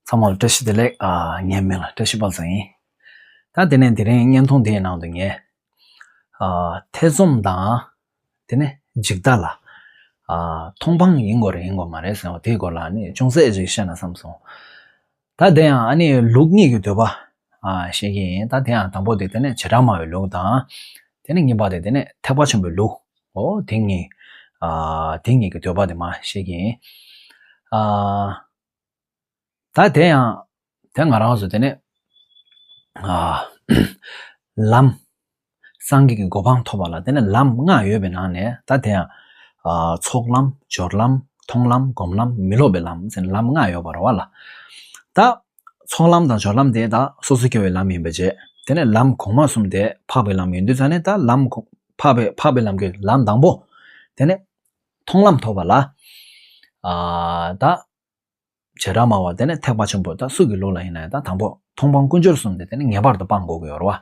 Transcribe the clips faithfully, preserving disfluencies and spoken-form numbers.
ཚང་མ་ལ་བཀྲ་ཤིས་བདེ་ལེགས། ཨ། ངའི་མིང་ལ་བཀྲ་ཤིས་དཔལ་བཟང་ཡིན། ད་དེ་ནས་དེ་རིང་བརྙན་ཐུང་འདིའི་ནང་དུ་ངས། ཨ། ཐེ་ཚོམ་དང་། དེ་ནས་འཇིག་ལྟ་ལ། ཨ། མཐོང་སྤང་ཡིན་དགོས་རེད་ཡིན་དགོས་མ་རེད་ཟེར་བ་དེའི་སྐོར་ལ་ནི་ཅུང་ཟད་ཅིག་བཤད་ན་བསམ་སོང་། ད་དེ་ཡང་ཨ་ནི་ལུགས་གཉིས་ཀྱི་འདོད་པ། ཨ། བཤད་ཀྱི་ཡིན། ད་དེ་ཡང་དང་པོ་དེ་དེ་ནས་བྱེ་བྲག་སྨྲ་བའི་ལུགས་དང་། དེ་ནས་གཉིས་པ་དེ་དེ་ནས་ཐེག་པ་ཆེན་པོའི་ལུགས། འོ་དེ་གཉིས། ཨ། དེ་གཉིས་ཀྱི་འདོད་པ་དེ་མར་བཤད་ཀྱི་ཡིན། ཨ། ད་དེ་ཡང་། དེ་ང་རང་ཚོ་དེ་ནས། ཨ། ལམ། སངས་རྒྱས་ཀྱི་གོ་འཕང་ཐོབ་པ་ལ་དེ་ནས་ལམ་ལྔ་ཡོད་པའི་ནང་ནས་ད་དེ་ཡང་། ཨ། ཚོགས་ལམ། སྦྱོར་ལམ། མཐོང་ལམ། སྒོམ་ལམ། མི་སློབ་པའི་ལམ་ཟེར་ནས་ལམ་ལྔ་ཡོད་པ་རེད་བ་ལ། ད་ཚོགས་ལམ་དང་སྦྱོར་ལམ་དེ་ད་སོ་སོ་སྐྱེ་བོའི་ལམ་ཡིན་པ་བྱས། དེ་ནས་ལམ་གོང་མ་གསུམ་དེ་འཕགས་པའི་ལམ་ཡིན་དུས་ཙང་ནས་ད་ལམ་གོང་། འཕགས་པའི། འཕགས་པའི་ལམ་གྱི་ལམ་དང་པོ། དེ་ནས་མཐོང་ལམ་ཐོབ་པ་ལ། ཨ། ད་བྱེ་བྲག་སྨྲ་བ་དེ་ནས་ཐེག་པ་ཆེན་པོ་ད་སུ་གི་ལུགས་ལ་ཡིན་ན་ཡང་ད་དང་པོ་མཐོང་སྤང་ཀུན་སྦྱོར་གསུམ་དེ་དེ་ནས་ངེས་པར་དུ་སྤང་དགོས་ཀྱི་ཡོད་རེད་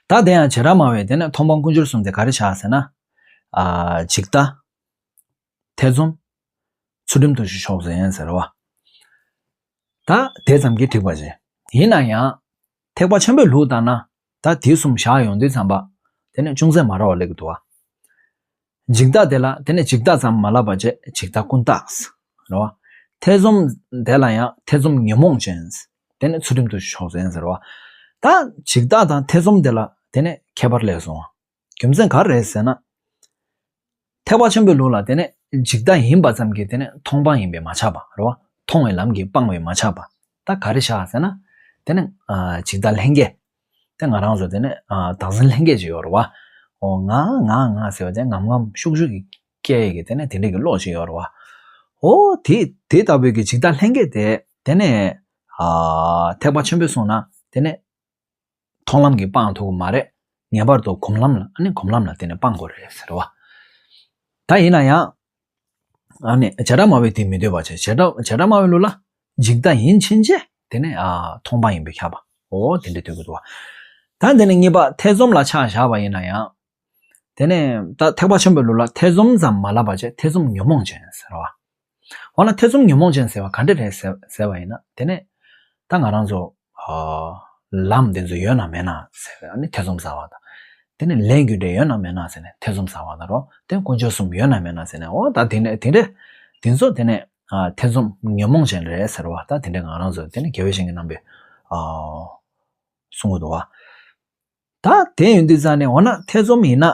བ། ད་དེ་ཡང་བྱེ་བྲག་སྨྲ་བས་དེ་ནས་མཐོང་སྤང་ཀུན་སྦྱོར་གསུམ་དེ་ག་རེ་བྱ་ཟེར་ན། ཨ། འཇིག་ལྟ། ཐེ་ཚོམ། ཚུལ་ཁྲིམས་དུ་ཞུགས་ཆོག་ཟེར་ཡིན་ཟེར་བ། ད་དེ་ཙམ་གྱིས་འགྲིག་པ་ཅིག་ཡིན་ན་ཡང་། ཐེག་པ་ཆེན་པོའི་ལུགས་ལྟར་ན། ད་དེ་གསུམ་བཞག་ཡོང་དུས་ཙམ་པ། དེ་ནས་ཅུང་ཟད་མ་འདྲ་བ་སླེབས་ཀྱི་འདུག་བ། འཇིག་ལྟ་དེ་ལ་དེ་ནས་འཇིག་ལྟ་ཙམ་མ་ལབ་པ་བྱས་འཇིག་ལྟ་ཀུན་བཏགས། རེད་བ། ཐེ་ཚོམ་དེ་ལ་ཡང་ཐེ་ཚོམ་ཉོན་མོངས་ཅན། དེ་ནས་ཚུལ་ཁྲིམས་དུ་ཞུགས་ཆོག་ཟེར་ཡིན་ཟེར་བ། ད་འཇིག་ལྟ་དང་ཐེ་ཚོམ་དེ་ལ་དེ་ནས་ཁྱད་པར་སླེབས་སོང་བ། རྒྱུ་མཚན་ག་རེ་རེད་ཟེར་ན། ཐེག་པ་ཆེན་པོའི་ལུགས་ལ་དེ་ནས་འཇིག་ལྟ་ཡིན་པ་ཙམ་གྱིས་དེ་ནས་མཐོང་སྤང་ཡིན་པས་མ་ཁྱབ་པ་རེད་བ། མཐོང་བའི་ལམ་གྱིས་སྤང་བས་མ་ཁྱབ་པ། ད་ག་རེ་བྱ་ཟེར་ན། དེ་ནས། ཨ། འཇིག་ལྟ་ལྷན་སྐྱེས། དེ་ང་རང་ཚོ་དེ་ནས། ཨ། བདག་འཛིན་ལྷན་སྐྱེས་ཅིག་ཡོད་རེད་བ། འོ་ང་ང་ང་ཟེར་བ་དེ་ངམ་ངམ་ཤུགས་ཤུགས་ཀྱིས་སྐྱེ་ཡས་ཀྱི་དེ་ནས་དེ་འདྲས་ཀྱི་བློ་ཅིག་ཡོད་རེད་བ། འོ་དེ་དེ་ལྟ་བུའི་གི་འཇིག་ལྟ་ལྷན་སྐྱེས་དེ་དེ་ནས། ཨ། ཐེག་པ་ཆེན་པོས་གསུངས་ན་དེ་ནས། མཐོང་ལམ་གྱིས་སྤང་ཐུབ་ཀྱི་མ་རེད། ངེས་པར་དུ་སྒོམ་ལམ་ལ། ཨ་ནི་སྒོམ་ལམ་ལ་དེ་ནས་སྤང་དགོས་རེད་ཟེར་བ། ད་ཡིན་ན་ཡང་། ཨ་ནི་བྱེ་བྲག་སྨྲ་བས་དེ་མི་འདོད་པ་བྱས། བྱེ་བྲག་བྱེ་བྲག་སྨྲ་བའི་ལུགས་ལ་འཇིག་ལྟ་ཡིན་ཕྱིན་ཆད་དེ་ནས། ཨ། མཐོང་སྤང་ཡིན་པས་ཁྱབ་པ། འོ་དེ་འདྲ་འདོད་ཀྱི་འདུག་བ། ད་དེ་ནས་གཉིས་པ་ཐེ་ཚོམ་ལ་ཆ་བཞག་པ་ཡིན་ན་ཡང་། དེ་ནས་ད་ཐེག་པ་ཆེན་པོའི་ལུགས་ལ་ཐེ་ཚོམ་ཙམ་མ་ལབ་པ་བྱས་ཐེ་ཚོམ་ཉོན་མོངས་ཅན་ཟེར་བ། འོ་ན་ཐེ་ཚོམ་ཉོན་མོངས་ཅན་ཟེར་བ་ག་འདྲ་རེད་ཟེར་ཟེར་བ་ཡིན་ན། དེ་ནས་ད་ང་རང་ཚོ། ཨ། ལམ་དེ་ཚོ་ཡོད་ན་མེད་ན་ཟེར་བ་ནི་ཐེ་ཚོམ་ཟ་བ་དང་། དེ་ནས་ལས་རྒྱུ་འབྲས་ཡོད་ན་མེད་ན་ཟེར་ནས་ཐེ་ཚོམ་ཟ་བ་དང་རོ། དེ་ཀུན་སྦྱོར་གསུམ་ཡོད་ན་མེད་ན་ཟེར་ནས། འོ་ད་དེ་ནས་དེ་འདྲ་དེ་ཚོ་དེ་ནས། ཨ། ཐེ་ཚོམ་ཉོན་མོངས་ཅན་རེད་ཟེར་བ། ད་དེ་འདྲ་ང་རང་ཚོ་དེ་ནས་དགེ་བའི་བཤེས་གཉེན་རྣམ་པས། ཨ། གསུང་གི་འདུག་བ། ད་དེ་ཡིན་དུས་ཙང་ནས་འོ་ན་ཐེ་ཚོམ་ཡིན་ན་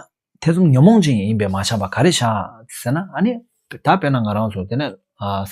ཐེ་ཚོམ་ཉོན་མོངས་ཅན་ཡིན་པས་མ་ཁྱབ་པ་ག་རེ་བྱ་ཟེར་ན། ཨ་ནི་ད་དཔེར་ན་ང་རང་ཚོ་དེ་ནས། ཨ།